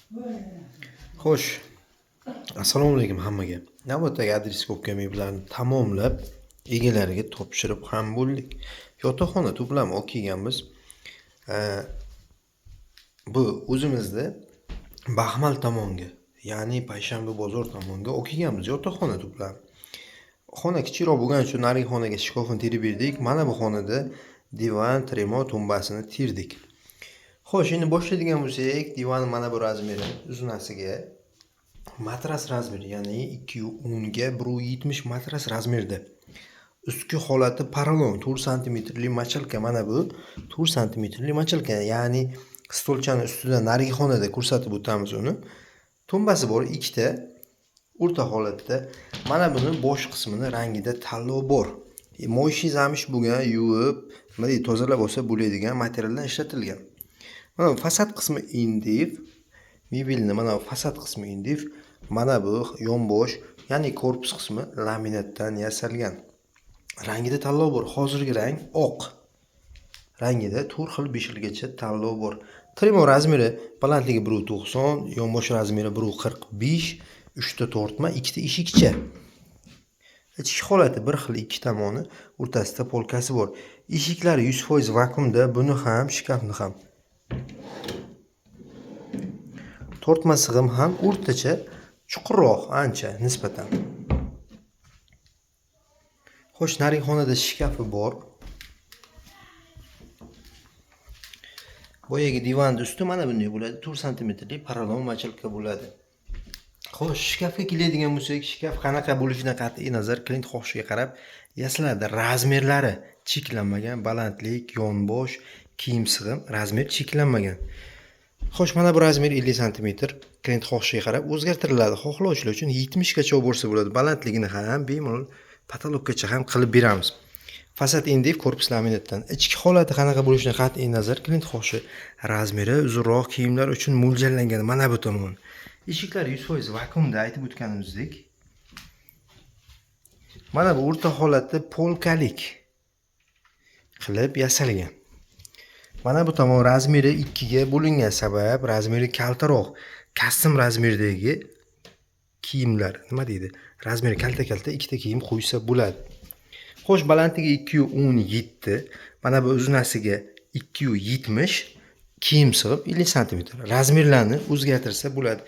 Xo'sh, assalomu alaykum hammaga. Navbatdagi adreskopka mebellarni tamomlab, egalariga topshirib ham bo'ldik. Yotoqxona to'plami olib kelganmiz. Bu o'zimizda Baxmal tomonga, ya'ni Payshanba bozor tomonga olib kelganmiz yotoqxona to'plami. Xona kichikroq bo'lgani uchun narigi xonaga shkafini terib berdik. Mana bu xonada divan, tremo, tumbasini terdik. Xo'sh, endi boshlaydigan bo'lsak, divan mana bu razmeri uzunasiga matras razmeri, ya'ni 2.10 ga 1.70 matras razmerida. Ustki holati paralon 4 santimetrli machalka, mana bu 4 santimetrli machalka, ya'ni stolchani ustida narigi xonada ko'rsatib o'tamiz uni. Tumbasi bor ikkita o'rta holatda. Mana buni bosh qismini rangida tanlov bor. Moyshi zamish bo'lgan, yuvib, nima deydi, tozalab olsa bo'ladigan materialdan ishlatilgan. Mana bu fasad qismi indif, mebelni mana bu fasad qismi indif, mana bu yonbosh, ya'ni korpus qismi laminatdan yasalgan. Rangida tanlov bor. Hozirgi rang oq. Rangida 4 xil 5 xilgacha tanlov bor. Tremo razmeri balandligi 1.90, yonbosh razmeri 1.45, 3 ta tortma, 2 ta eshikcha. Ichki holati bir xil, ikki tomoni, o'rtasida polkasi bor. Eshiklari 100% vakuumda, buni ham, shkafni ham. Tortma sig'im ham o'rtacha chuqurroq ancha nisbatan. Xo'sh, narigi xonada shkafi bor. Boyagi divanning usti mana bunday bo'ladi. 4 santimetrli paralon machalka bo'ladi. Xo'sh, shkafga keladigan bo'lsak, shkaf qanaqa bo'lishidan qat'iy nazar klient xohishiga qarab yasaladi. Razmerlari cheklanmagan, balandlik, yonbosh, kiyim sig'im razmer cheklanmagan. Xo'sh, mana bu razmer 50 santimetr. Klient xohishiga qarab o'zgartiriladi. Xohlovchilar uchun 70 gacha olib borsa bo'ladi. Balandligini ham bemalol patologgacha ham qilib beramiz. Fasad indif, korpus laminatdan. Ichki holati qanaqa bo'lishidan qat'iy nazar klient xohishi razmeri uzunroq kiyimlar uchun mo'ljallangan mana bu tomon. Eshiklar 100% vakuumda, aytib o'tganimizdek. Mana bu o'rta holatda polkalik qilib yasalgan. Mana bu tomon razmeri 2 ga bo'lingan, sabab razmeri kaltaroq. Custom razmerdagi kiyimlar, nima deydi? Razmeri kalta-kalta ikkita kiyim qo'ysa bo'ladi. Xo'sh, balandligi 2.17, mana bu uzunasiga 2.70, kiyim sig'ib 50 santimetr. Razmerlarni o'zgartirsa bo'ladi.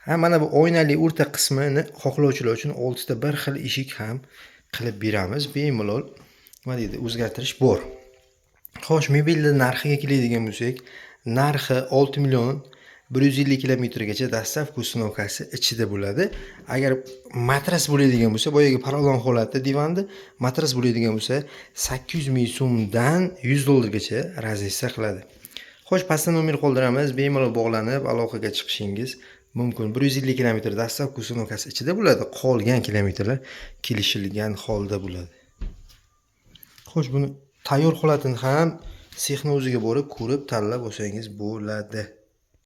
Ha, mana bu oynali o'rta qismini xohlovchilar uchun 6 ta bir xil eshik ham qilib beramiz. Bemalol, nima deydi, o'zgartirish bor. Xo'sh, mebelning narxiga keladigan bo'lsak, narxi 6 million 150 kilometrgacha dastavka uстановkasi ichida bo'ladi. Agar matras bo'ladigan bo'lsa, boyagi paralon holatda divanda matras bo'ladigan bo'lsa, 800 ming so'mdan 100 dollargacha razniца qiladi. Xo'sh, pastda nomer qoldiramiz, bemalol bog'lanib aloqaga chiqishingiz mumkin. 150 kilometr dastavka uстановkasi ichida bo'ladi, qolgan kilometrlar kelishilgan holda bo'ladi. Xo'sh, buni tayyor holatini ham sexni o'ziga borib ko'rib tanlab olsangiz bo'ladi.